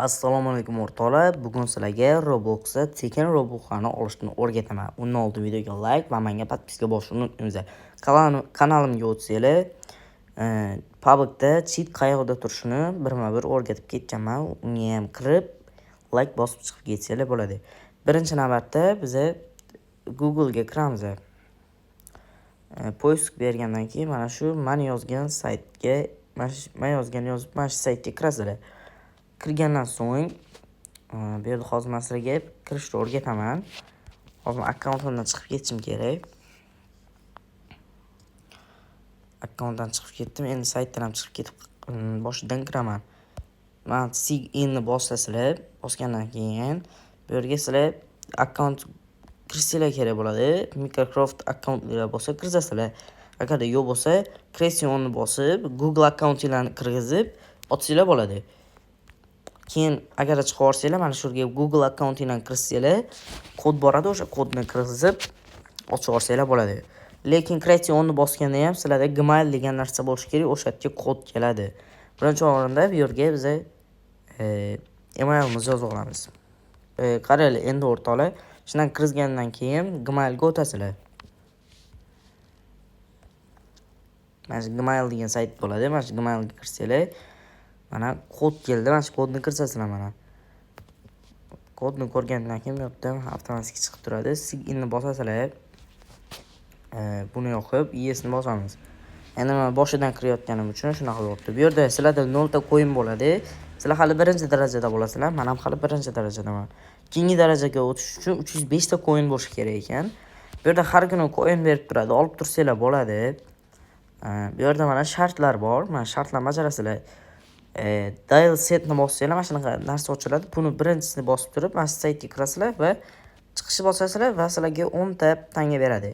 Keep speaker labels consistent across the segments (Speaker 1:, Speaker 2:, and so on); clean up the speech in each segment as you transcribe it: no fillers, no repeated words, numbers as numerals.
Speaker 1: Assalomu alaykum, o'rtoqlar. Bugun sizlarga Robloxda tekin Robloxlarni olishni o'rgataman. Undan oldin videoga like va menga подписка bosishni unutmanglar. Kanalimga o'tsanglar, PUBGda cheat qayerda turishini birma-bir o'rgatib ketganman. Unga ham kirib, like bosib chiqib ketsanglar bo'ladi. Birinchi navbatda biza Google'ga kiramiz. Поиск bergandan keyin mana shu man yozgan saytga, mana shu man yozgan yozib, mana shu saytga kirasizlar. Kirgandan so'ng bu yerda hozir man sizlarga kirishni o'rgataman. Hozir akkauntimdan chiqib ketishim kerak. Akkauntdan chiqib ketdim. Endi saytdan ham chiqib ketib, boshidan kiraman. Mana, sign inni bosasizlar. Bosgandan keyin bu yerga sizlar akkaunt kirishinglar kerak bo'ladi. Microsoft akkauntinglar bo'lsa, kirasizlar. Agarda yo'q bo'lsa, Create onni bosib, Google akkauntinglarni kirgizib ochsanglar bo'ladi. Keyin agarda chiqib yuborsanglar, mana shu yerga Google akkauntinglarni kiritsanglar, kod boradi, o'sha kodni kirgizib ochib yuborsanglar bo'ladi. Lekin Create onni bosganda ham sizlarda Gmail degan narsa bo'lishi kerak, o'sha yerga kod keladi. Birinchi o'rinda bu yerga biza emailimizni yozib olamiz. Qaranglar endi, o'rtoqlar, shundan kirgizgandan keyin Gmailga o'tasizlar. Mana shu Gmail degan sayt bo'ladi. Mana shu Gmailga kirsanglar, mana kod keldi. Mana shu kodni kiritasizlar mana. Kodni ko'rgandan keyin bu yerda avtomatik chiqib turadi. Sign inni bosasizlar. Buni yoqib, Yesni bosamiz. Endi men boshidan kirayotganim uchun shunaqa bo'lyapti. Bu yerda sizlarda 0 ta coin bo'ladi. Sizlar hali birinchi darajada bo'lasizlar. Men ham hali birinchi darajadaman. Keyingi darajaga o'tish uchun 305 ta coin bo'lishi kerak ekan. Bu yerda har kuni coin berib turadi, olib tursanglar bo'ladi. Bu yerda mana shartlar bor. Mana shartlarni bajarasizlar. Daily setni bossanglar, mana shunaqa narsa ochiladi. Buni birinchisini bosib turib, mana shu saytga kirasizlar va chiqishni bosasizlar va sizlarga 10 ta tanga beradi.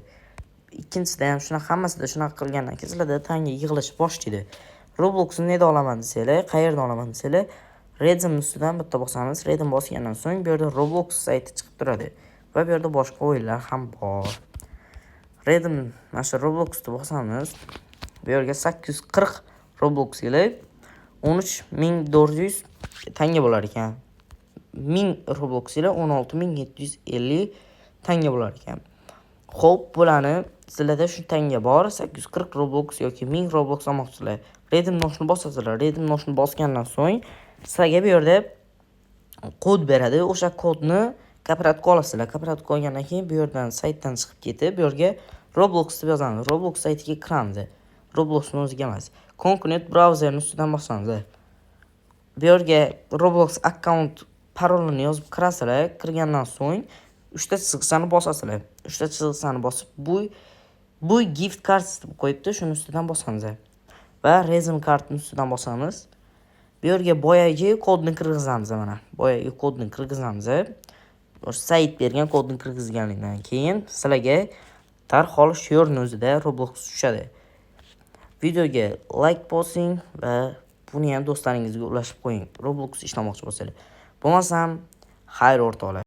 Speaker 1: Ikkinchisida ham shunaqa, hammasida shunaqa qilgandan keyin sizlarda tanga yig'ilish boshlaydi. Robloxni nerda olaman desanglar, qayerdan olaman desanglar, Redeem ustidan bitta bosamiz. Redeem bosgandan so'ng bu yerda Roblox sayti chiqib turadi va bu yerda boshqa o'yinlar ham bor. Redeem, mana shu Robloxni bosamiz. Bu yerga 840 Roblox kelib, 13 400 tanga bo'lar ekan. 1000 Roblox ila 16 750 tanga bo'lar ekan. Xo'p, bularni sizlarda shu tanga bor, 840 Roblox yoki 1000 Roblox olmoqchisizlar. Redeem nowni bosasizlar. Redeem nowni bosgandan so'ng sizlarga bu yerda kod beradi. O'sha kodni копировать qilib olasizlar. Копировать qilib olgandan keyin bu yerdan, saytdan chiqib ketib, bu yerga Roblox deb yozamiz. Roblox saytiga kiramiz. Robloxni o'ziga emas. Continue brauzerni ustidan bosamiz. Bu yerga Roblox akkaunt parolini yozib kirasizlar. Kirgandan so'ng uchta chiziqchani bosasizlar. Uchta chiziqchani bosib, buy gift card deb qo'yibdi, shuni ustidan bosamiz. Va redeem cardni ustidan bosamiz. Bu yerga boyagi kodni kirgizamiz mana. Boyagi kodni kirgizamiz. O'sha sayt bergan kodni kirgizganingdan keyin sizlarga darhol shu yerni o'zida Roblox tushadi. Videoga like bosing va buni ham do'stlaringizga ulashib qo'ying, Roblox ishlamoqchi bo'lsanglar. Bo'lmasam, xayr, o'rtoqlar.